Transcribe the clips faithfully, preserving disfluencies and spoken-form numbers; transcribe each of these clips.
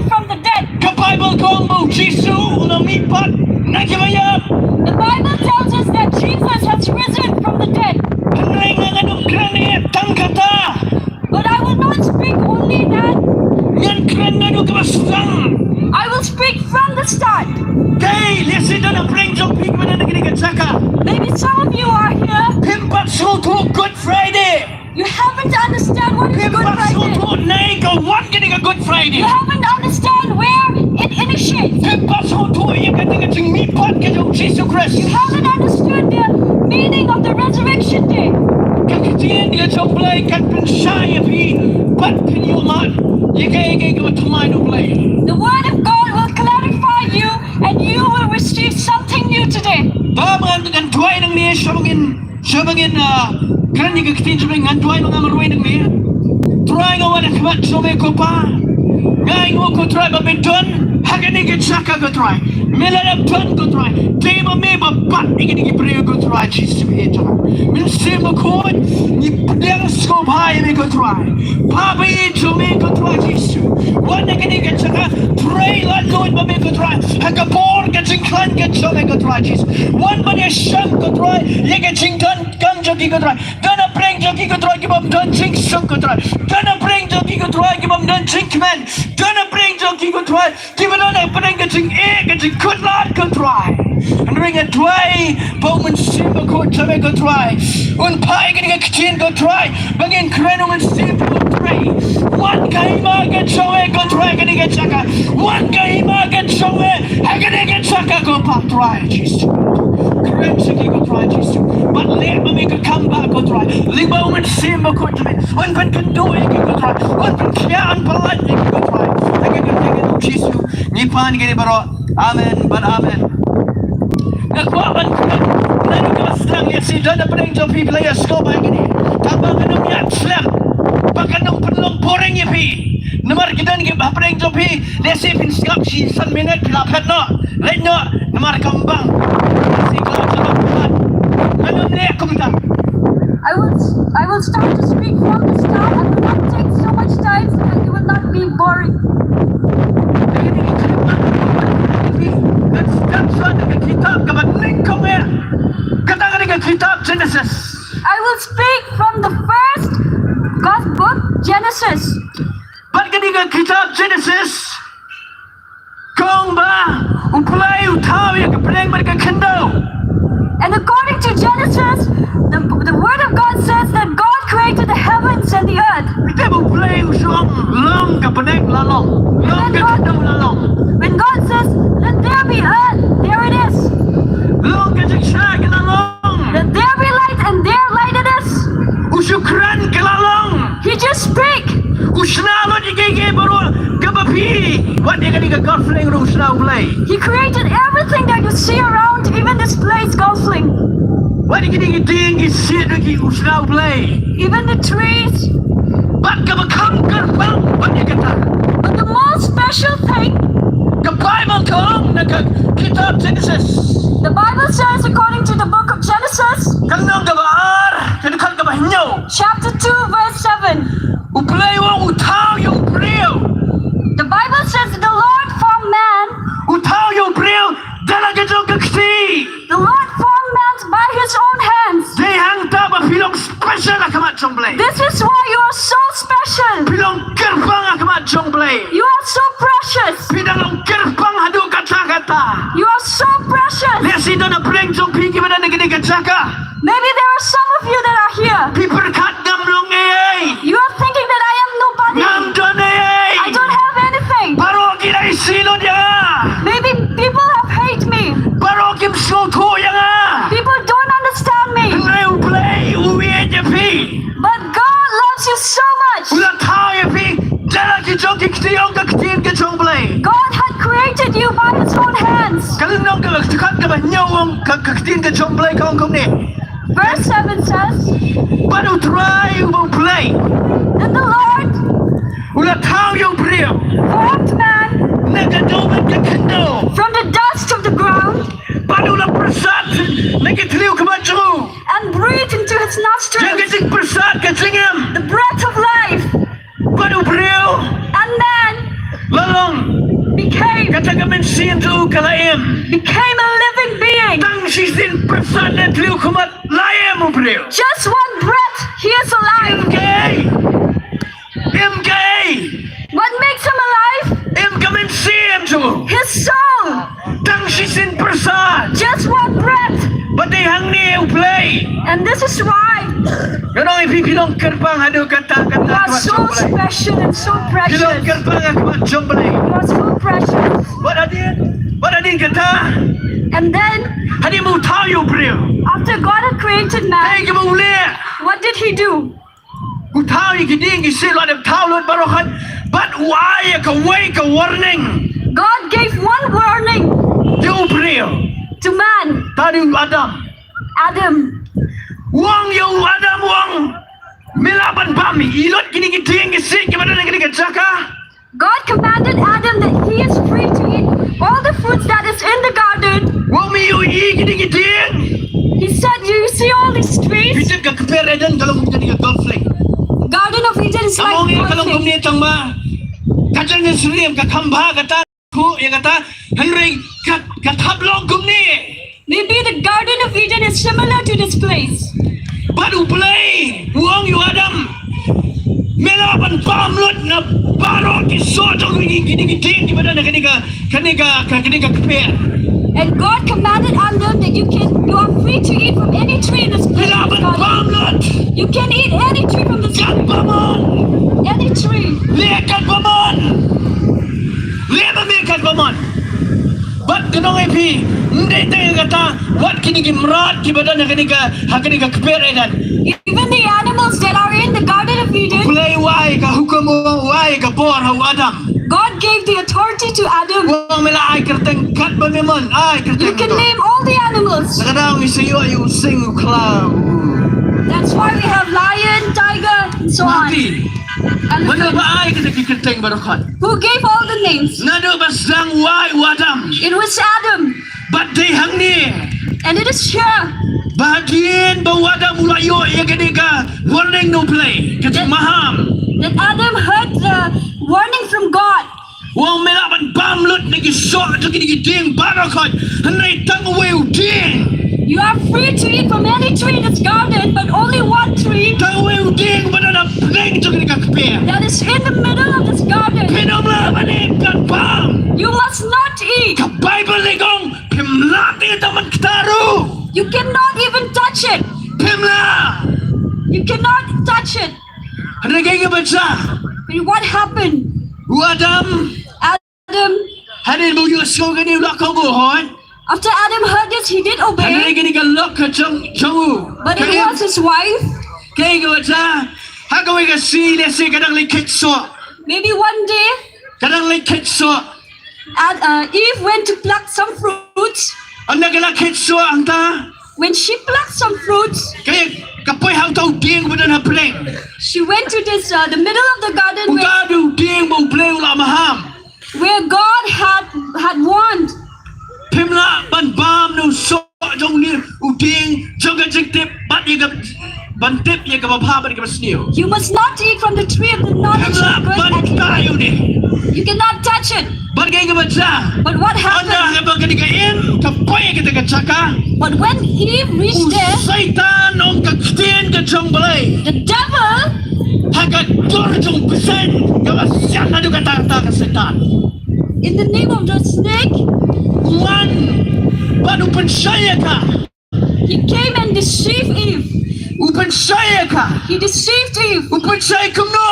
from the dead. Ka Baibl ka ong ba u Jisu u la mihpat na kiba ïap. The Bible tells us that Jesus has risen from the dead. Hynrei nga ngan ym kren ïa tang kata. But I will not speak only that. Ngan kren naduh kaba sdang. I will speak from the start. Dei, lehse don hapdeng jong phi kiba don ha kane ka jaka. Maybe some of you are here. Phim pat sngewthuh Good Friday. You haven't understand what is Good Friday. Phi pat sngewthuh naei ka wan kane ka Good Friday. You haven't understand where it initiates. Phi pat sngewthuh ïa kane ka jingmihpat ka jong u Jisu Khrist. You haven't understood the meaning of the resurrection day. Ka ktien ka jong u Blei kan pynshai ïa phi bad phin ïoh lad ïa kaei kaei kaba thymmai na u Blei. The word of God will clarify you and you will receive something new today. Bad ngan, ngan duwai nangne sha ba ngin Sha ba ngin, ah, kren ïa ka ktien jong me, ngan duwai ma nga marwei nangne. Trai, nga wan ha khmat jong me ko Pa. Nga ai nguh ko Trai ba me don ha kane ka jaka ko Trai. Me la dep don ko Trai. Dei ma me ba bat ïa kine ki briew ko Trai Jisu, eh Trai. Mynsiem Bakhuid, ngi pdiang sngewbha ïa me ko Trai. Pha ba ïeit jong me ko Trai Jisu. Wan ha kane ka jaka, trei lait luid ma me ko Trai. Ha ka bor ka jingkhlaiñ ka jong me ko Trai Jisu. Wan ban ïashem ko Trai ïa ka jingdonkam jong ki ko Trai. Don hapdeng jong ki ko Trai ki bym don jingsuk ko Trai. Don hapdeng jong ki ko Trai ki bym don jingkmen. Don hapdeng jong ki ko Trai kiba don hapdeng ka jingeh, ka jingkhuslai ko Trai. Hynrei nga duwai ba u Mynsiem Bakhuid jong me ko Trai un phah ïa kane ka ktien ko Trai ba ngin kren, u Mynsiem Bakhuid Trai. Wan ka hima ka jong me ko Trai ha kane ka jaka. Wan ka hima ka jong me ha kane ka jaka ko Pa Trai Jisu. Kren sha ki ko Trai Jisu. Bad leh ma me ka kam ba ko Trai. Lyngba u Mynsiem Bakhuid jong me. Un pynkynduh ïa ki ko Trai. Un pynkhiah, un pynlait ïa ki ko Trai. Ha ka kyrteng u Jisu ngi pan kine baroh. Amen bad amen. Nga kwah ban kren naduh kaba sdang, ïa shi don hapdeng jong phi ba la ïa sngewbha ïa kine. Tangba ngan ym ïaid slem ba kan ym pynlong boring ïa phi. Namar ki don ki hapdeng jong phi, lehse phin sngap shi san minit phi la phet noh. Leit noh namar kam bang. Lehse ki la jam bad ngan ym leh kumta. I will, I will start to speak from the start. I will not take so much time so that you will not be boring. Ngan start shuwa na ka kitab kaba nyngkong eh. Kata ka dei ka kitab Genesis. I will speak from the first God book, Genesis. Bad ka dei ka kitab Genesis. Ka ong ba U Blei u thaw ïa ka bneng bad ka khyndew. And according to Genesis, the, the word of God says that God created the heavens and the earth. Te ba U Blei u shu ong long ka bneng, la long. Long ka khyndew, la long. When God says, "Let there be earth," there it is. Long ka jingshai, la long. "Let there be light," and there light it is. U shu kren, ka la long. He just speak. U shna lut ïa kiei kiei baroh kaba phi wad ïa kane ka golf lane ruh, u shna U Blei. He created everything that you see around, even this place, Golf Link. Wat ïa kine ki dieng ki siat ruh ki, u shna U Blei. Even the trees. Bad kaba kham kyrpang bad ïa kata, but the most special thing, ka Baibl ka ong na ka kitab Genesis. The Bible says, according to the book of Genesis, ka lynnong kaba ar, ka dkhot kaba hynñiew. Chapter two, verse seven. U Blei u ong u thaw ïa u briew. The Bible says the Lord formed man. U thaw ïa u briew da la ka jong ka kti. The Lord formed man by his own hands. Dei hangta ba phi long special ha khmat jong Blei. This is why you are so special. Phi long kyrpang ha khmat jong Blei. You are so precious. Phi dang long kyrpang haduh katta katta. You are so precious. Lehse don hapdeng jong phi kiba don ha kane ka jaka. Maybe there are some of you that are here. Phi pyrkhat ngam long ei ei. You are thinking that I am nobody. Ngam don ei ei. I don't have anything. Baroh ki la isih lut ïa nga. Maybe people have hate me. Baroh kim sngewthuh ïa nga. People don't understand me. Hynrei U Blei u ïeit ïa phi. But God loves you so much. U la thaw ïa phi da la ki jong ki kti, ong ka ktien ka jong Blei. God had created you by his own hands. Ka lynnong ka, ka dkhot kaba hynñiew ong ka, ka ktien ka jong Blei ka ong kumne. Verse seven says, bad U Trai uba U Blei, then the Lord, u la thaw ïa u briew, formed man, na ka dew bad ka khyndew, from the dust of the ground, bad u la pyrsad na ki thliew khmat jong u, and breathed into his nostrils, ïa ka jingpyrsad ka jingim, the breath of life. Bad u briew, and man, la Became. Kata ka mynsiem jong u ka la im. Became a living being. Tang shisien pyrsad na tliu khmat la im u briew. Just one breath, he is alive. Im kaei? Im kaei? What makes him alive? Im ka mynsiem jong u. His soul. Tang shisien pyrsad. Just one breath. Bad dei hangne u Blei. And this is why. Nga ong ïa phi, phi long kyrpang haduh katta katta. You are so special and so precious. Phi long kyrpang ha khmat jong Blei. You are so precious. Bad hadien, bad hadien kata. And then, hadien ba u thaw ïa u briew, after God had created man, kaei kaba u leh? What did he do? U thaw ïa ki dieng ki siej, u la dep thaw lut baroh, bad u ai ïa kawei ka warning. God gave one warning. Ïa u briew. To man. Tang ïa u Adam. Adam. U ong ïa u Adam, u ong, me lah ban bam ïa lut kine ki dieng ki siej kiba don ha kane ka jaka. God commanded Adam that he is free to eat all the fruits that is in the garden. U ong, me ïohi ïa kine ki dieng. He said, "You see all these trees?" Phi tip ka kper Eden ka long kum kane ka golf link. Garden of Eden is like golf link. Ka long kumne tang ba ka jong ka syriem ka kham bha kata, ko ïa kata, hynrei ka, ka thap long kumne. Maybe the Garden of Eden is similar to this place. Bad u Blei u ong ïa u Adam, me lah ban bam lut na baroh ki soh jong ki, ki, ki dieng kiba don ha kane ka, kane ka, ka, kane ka kper. And God commanded Adam that you can, you are free to eat from any tree in this place. Me lah ban bam lut. You can eat any tree from this place. Katba mon. Any tree. Leh katba mon. Leh ma me katba mon. Bad nga ong ïa phi, ym dei tang kata, wat kine ki mrad kiba don ha kane ka, ha kane ka kper Eden. Even the animals that are in the Garden of Eden. U Blei u ai ka hukum, u ai ka bor ha u Adam. God gave the authority to Adam. U ong me lah ai kyrteng katba me mon, ai kyrteng. You can name all the animals. Lada ngi sa ïoh ïa u sing, u khlaw. That's why we have lion, tiger, and so on. Mano ba ai kita ki kyrteng baroh khoit? Who gave all the names? Naduh ba sdang u ai u Adam. It was Adam. Bad dei hangne. And it is here. Ba hadien ba u Adam u la ïoh ïa kane ka warning na u Blei, ka jingmaham. That Adam heard the warning from God. U ong me lah ban bam lut na ki soh jong kine ki dieng baroh khoit, hynrei tang uwei u dieng. You are free to eat from any tree in this garden, but only one tree. Tang uwei u dieng ba don ha pdeng jong kane ka kper. That is in the middle of this garden. Phin ym lah ban ïeit ban bam. You must not eat. Ka Baibl ka ong phim lah te tang ban kta ruh. You cannot even touch it. Phim lah. You cannot touch it. Hynrei kaei kaba jia? And what happened? U Adam. Adam. Hadien ba u ïohsngew kane u la kohnguh, hooid. After Adam heard this, he did obey. Hynrei kane ka lok ka jong, jong u. But it was his wife. Kaei kaba jia? Ha kawei ka sngi lehse ka dang leit kheit soh. Maybe one day. Ka dang leit kheit soh. And, uh, Eve went to pluck some fruits. Ynda ka la kheit soh hangta. When she plucked some fruits, ka, ka poi ha uta u dieng ba don ha pdeng. She went to this, uh, the middle of the garden. Uta u dieng ba u Blei u la maham. Where God had, had warned. Phim lah ban bam na u soh jong une u dieng jong ka jingtip bad ïa ka, ban tip ïa kaba bha bad kaba sniew. You must not eat from the tree of the knowledge of good and evil. Phim lah ban kta ïa une. You cannot touch it. Bad kaei kaba jia? But what happened? Ynda kaba kane ka im ka poi ha kata ka jaka. But when Eve reached there, u Soitan, ong ka ktien ka jong u Blei, the devil, ha ka dur jong u bseiñ kaba sian haduh katta katta ka Soitan. In the name of the snake, u wan bad u pynshai ïa ka. He came and deceived Eve. U pynshai ïa ka. He deceived Eve. U pynshai kumno?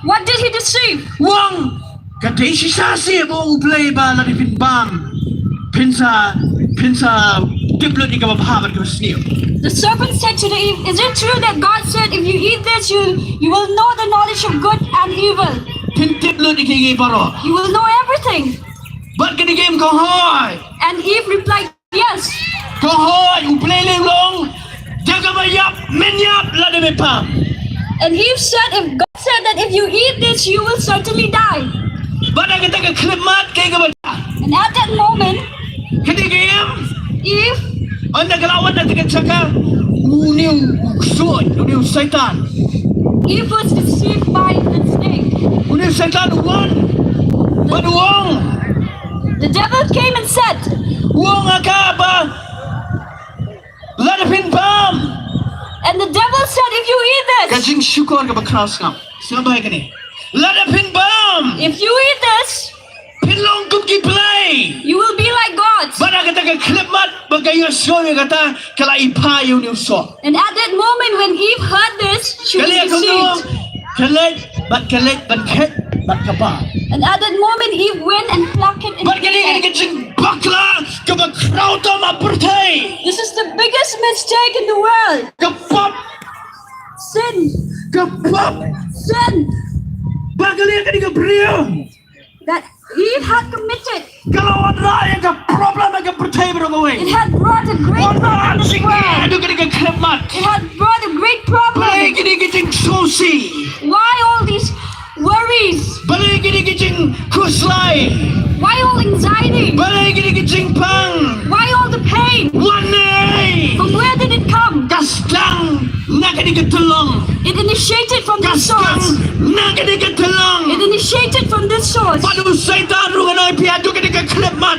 What did he deceive? U ong, ka dei shisha shi ba u Blei ba lada phin bam, phin sa, phin sa tip lut ïa kaba bha bad kaba sniew. The serpent said to the Eve, "Is it true that God said if you eat this, you, you will know the knowledge of good and evil?" Phin tip lut ïa kiei kiei baroh. You will know everything. Bad kane ka im ka ong hooid. And Eve replied, "Yes." Ka ong hooid, u Blei u la ong, da kaba ïap men ïap lada me bam. And Eve said, "If God said that if you eat this, you will certainly die." Bad ha kata ka khyllipmat kaei kaba jia? And at that moment, kane ka im, Eve, ynda ka la wan na kata ka jaka, une u ksuid, une u Soitan, Eve was deceived by the snake. Une u Soitan u wan. Bad u ong, The devil came and said, u ong ha ka ba, lada phin bam. And the devil said, "If you eat Ka this, jingshukor kaba khraw sngap. Sngap bha ïa kane. Lada phin bam. if you eat this, Phin long kum ki blei. you will be like God." Bad ha kata ka khyllipmat ba ka ïohsngew ïa kata ka la ipha ïa une u soh. And at that moment when Eve heard this, she Ka was leh kumno? deceived. Ka leit bad ka leit bad khet bad ka bam. And at that moment Eve went and plucked it and Bad kane ate kane it. Ka jingbakla kaba khraw tam ha pyrthei. This is the biggest mistake in the world. Ka pop, Sin, ka pop. sin Ba ka leh kane ka briew. that Eve had committed. Ka la wanrah ïa ka problem ha ka pyrthei baroh kawei. It had brought a great Wanrah problem in this jingeh world. haduh kane ka khyllipmat. It had brought a great problem. Balei kine ki jingsngewsih? Why all these worries? Balei kine ki jingkhuslai? Why all anxiety? Balei kine ki jingpang? Why all the pain? Wan nei. From where did it come? Ka sdang na kane ka tyllong. It initiated from Ka this source. sdang na kane ka tyllong. It initiated from this sourse. Bad u Soitan ruh ngan ong ïa phi haduh kane ka khyllipmat.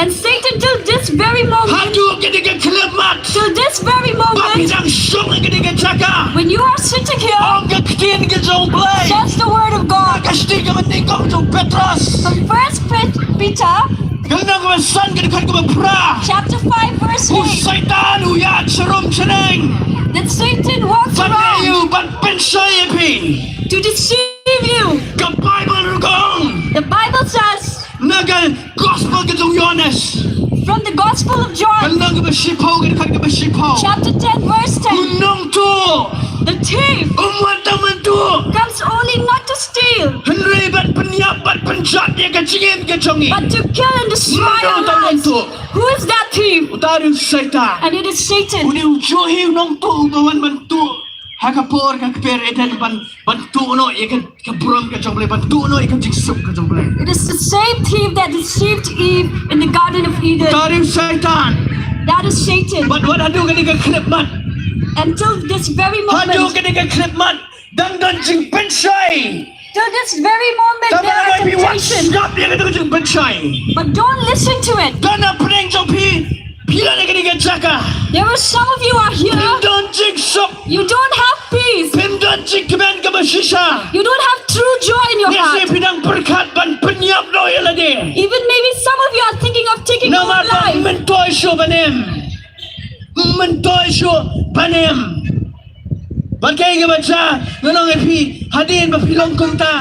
And Satan, till this very moment, Haduh kane ka khyllipmat. till this very Ba phi moment, dang shong ha kane ka jaka. when you are sitting here, Ong ka ktien ka jong U Blei. says the word of God. Ka ktien kaba nyngkong jong u Petros. From First Pet- Peter Ka lynnong kaba san ka dkhot kaba phra. chapter five verse U eight, Soitan u ïaid sharum shaneng. that Satan walks Ban leh around ïa u ban pynshoi ïa phi. to deceive you. Ka Baibl ruh ka ong. The Bible says, Na ka gospel ka jong u Ïoannis. from the Gospel of Ka John, lynnong kaba shiphew ka dkhot kaba shiphew. chapter ten, verse U ten, nongtuh. the thief Um wat tang ban tuh. comes only not to steal, Hynrei ban pynïap, ban pynjot ïa ka jingim ka jong ngi. but to kill and destroy Mano our uta u lives. nongtuh? Who is that thief? Uta u dei u Soitan. And it is Satan. Une u ju hi u nongtuh uba wan ban tuh ha ka por ka kper Eden ban, ban tuh noh ïa ka, ka burom ka jong U Blei, ban tuh noh ïa ka jingsuk ka jong U Blei. It is the same thief that deceived Eve in the Garden of Eden. Uta u dei u Soitan. That is Satan. Bad wat haduh kane ka khyllipmat. Until this very Haduh moment, kane ka khyllipmat. Dang don jingpynshoi. till this very moment, Tang there ba are phi wan temptations. Sngap ïa kata ka jingpynshoi. But don't listen to it. Don hapdeng jong phi. Phi la ha kane ka jaka. There are some of you are here. Don jingsuk. You don't have peace. Phim don jingkmen kaba shisha. You don't have true joy in your Lehse heart. phi dang pyrkhat ban pynïap noh ïa lade. Even maybe some of you are thinking of taking your Namar own life. ban myntoi shuh ban im. Myntoi shuh ban im. Bad kaei kaba jia, ngan ong ïa phi, hadien ba phi long kumta,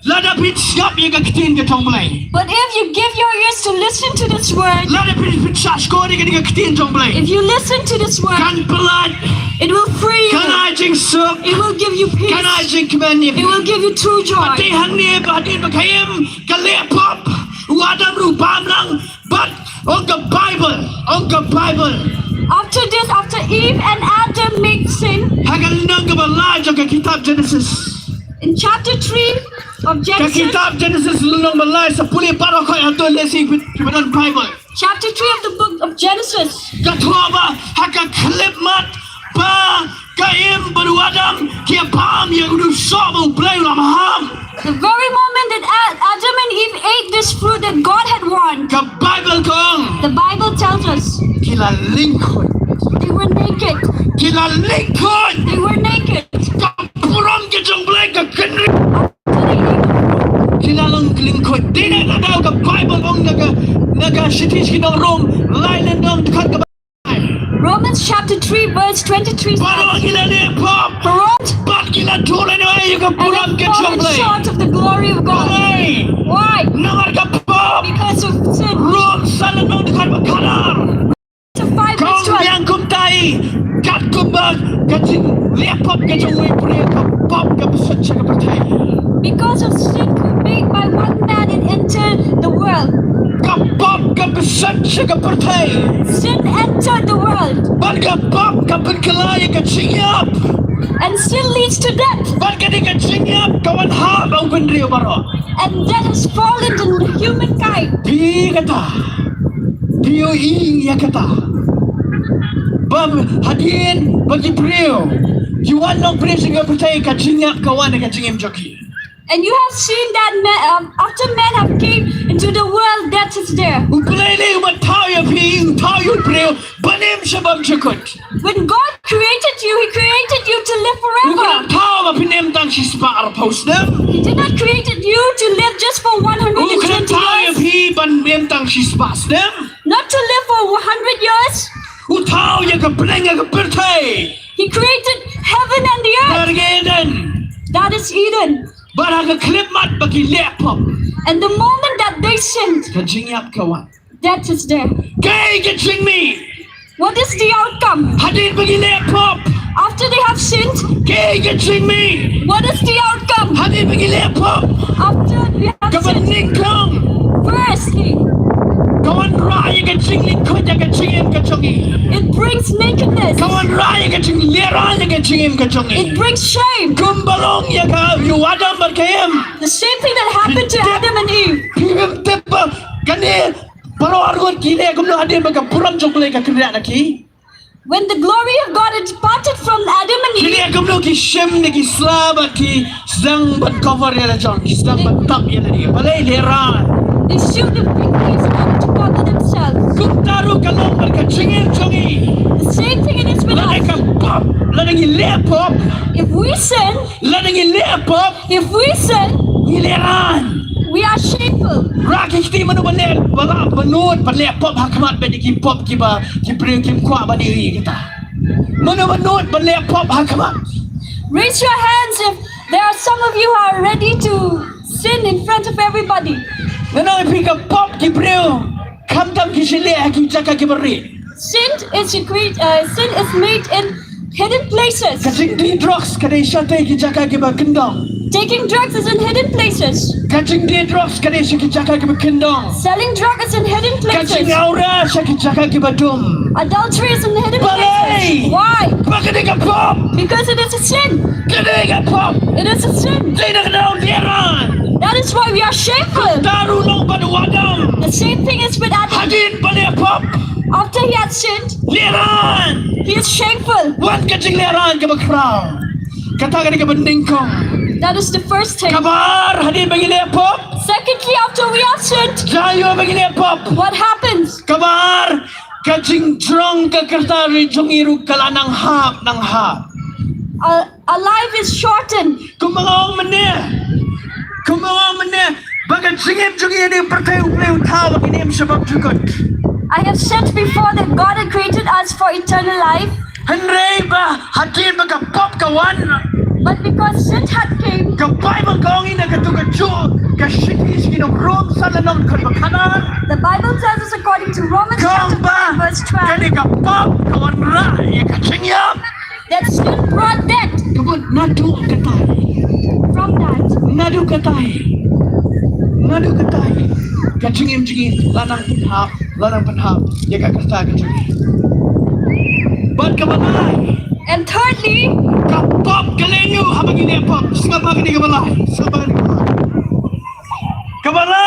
lada phi sngap ïa ka ktien ka jong U Blei. But if you give your ears to listen to this word, Lada phi, phi shah shkor ïa ka ktien jong U Blei. If you listen to this word, Kan pyllait. It will free you. Kan ai jingsuk. It will give you peace. Kan ai jingkmen ïa phi. It will give you true joy. Te hangne ba hadien ba ka im ka leh pop, u Adam ruh u bam lang. Bad ong ka Baibl, ong ka Baibl. After this, after Eve and Adam made sin, Ha ka lynnong kaba lai jong ka kitab Genesis. In chapter three of Ka Genesis, kitab Genesis lynnong ba lai, sa pule baroh khoit hato leh shisha phi, phi don Baibl. Chapter three of the book of Genesis. Ka thoh ba ha ka khyllipmat ba ka im bad u Adam ki bam ïa u soh ba U Blei u la maham. The very moment that A- Adam and Eve ate this fruit that God had warned, Ka Baibl ka ong. The Bible tells us Ki la lyngkhuid. They were naked. Ki la lyngkhuid. They were naked. Ka burom ka jong U Blei ka kynriah. After they ate the fruit, Ki la long lyngkhuid. Dei na ka daw ka Baibl ong na ka, na ka shithi sha ki nong Rom, lai lynnong dkhot kaba lai. Romans chapter three verse twenty-three Baroh says, ki la leh pop. For all Bad ki la duh lehnoh ïa ka and burom have ka jong U fallen Blei. Short of the glory of God. Balei? Why? Namar ka pop. Because of sin. Rom san lynnong dkhot ba khatar. Chapter five Ka verse ong twelve. biang kumta, katkum ba ka jingleh pop ka jong uwei u briew, ka pop ka bsut sha ka pyrthei. Because of sin made by one man, it entered the world. Ka pop ka bsut sha ka pyrthei. Sin entered the world. Bad ka pop ka pynkylla ïa ka jingïap. And sin leads to death. Bad kane ka jingïap ka wan ha u bynriew baroh. And death has fallen to humankind. Phi kata. Phi ïohi ïa kata. Ba hadien ba ki briew ki wan long briew sha ka pyrthei, ka jingïap ka wan ha ka jingim jong ki. And you have seen that ma- um, after men have came into the world, death is there. U Blei lei u ba thaw ïa phi, u thaw ïa u briew ban im sha bymjukut. When God created you, He created you to live forever. U khlem thaw ba phin im tang shispah arphew snem. He did not created you to live just for one hundred twenty years. U khlem thaw ïa phi ban im tang shispah snem. Not to live for one hundred years. U thaw ïa ka bneng ïa ka pyrthei. He created heaven and the earth. Bad ha ka Eden. That is Eden. Bad ha ka khyllipmat ba ki leh pop. And the moment that they sinned, ka jingïap ka wan. Death is there. Kaei ka jingmih? What is the outcome? Hadien ba ki leh pop. After they have sinned, kaei ka jingmih? What is the outcome? Hadien ba ki leh pop. After we have sinned, kaba nyngkong, firstly, ka wanrah ïa ka jinglyngkhuit ïa ka jingim ka jong ngi. It brings nakedness. Ka wanrah ïa ka jinglehrain ïa ka jingim ka jong ngi. It brings shame. Kumba long ïa ka ïa u Adam bad ka Im. The same thing that happened to Adam and Eve. Phi tip ba kane baroh arngut ki leh kumno hadien ba ka burom jong U Blei ka kynriah na ki. When the glory of God had departed from Adam and Eve, ki leh kumno? Ki shim da ki sla bad ki sdang ban cover ïa la jong, ki sdang ban tap ïa la jong. Balei? Lehrain. They sewed the fig leaves in order to cover themselves. Kumta ruh ka long bad ka jingim jong ngi. The same thing it is with us. Lada ka pop, lada ngi leh pop. If we sin, lada ngi leh pop, if we sin, ngi lehrain. We are shameful. Rah ki kti, mano ba leh, ba lah, ba nud ban leh pop ha khmat bad ki pop kiba ki briew kim kwah ban ïohi kita. Mano ba nud ban leh pop ha khmat? Raise your hands if there are some of you who are ready to sin in front of everybody. Ngan ong ïa phi, ka pop ki briew khamtam ki shu leh ha ki jaka kiba rit. Sin is a great, uh, sin is made in hidden places. Ka jingdih drugs ka dei shatei ki jaka kiba kyndong. Taking drugs is in hidden places. Ka jingdih drugs ka dei sha ki jaka kiba kyndong. Selling drug is in hidden places. Ka jingawria sha ki jaka kiba dum. Adultery is in hidden places. Balei? Why? Ba ka dei ka pop. Because it is a sin. Ka dei ka pop. It is a sin. Dei na ka daw lehrain. That is why we are shameful. Kumta ruh long bad u Adam. The same thing is with Adam. Hadien ba leh pop, after he had sinned, lehrain. He is shameful. Wan ka jinglehrain kaba khraw. Kata ka dei kaba nyngkong. That is the first thing. Kaba ar, hadien ba ngi leh pop. Secondly, after we have sinned, ïa ba ngi leh pop, what happens? Kaba ar, ka jingjrong ka kyrta ri jong ngi ruh ka la nang hap, nang hap. Our, our life is shortened. Kumba nga ong mynne, kumba nga ong mynne, ba ka jingim jong ngi ha kane ka pyrthei U Blei u thaw ba ngin im sha bymjukut. I have said before that God had created us for eternal life. Hynrei ba hadien ba ka pop ka wan, but because sin had came, ka Baibl ka ong ïa ngi na kato kajuh ka shithi sha ki nong Rom, san lynnong, dkhot ba khatar. The Bible tells us, according to Romans chapter five, verse twelve, kane ka pop ka wanrah ïa ka jingïap. That sin brought death. Ka mut naduh katai. From that. Naduh katai. Naduh katai. Ka jingim jong ngi la nang pynhap, la nang pynhap ïa ka kyrta ka jong ngi. Bad kaba lai. And thirdly, ka pop ka leh ñiuh haba ngi leh pop. Sngap ba kane kaba lai. Sngap ba kane kaba lai. Kaba lai.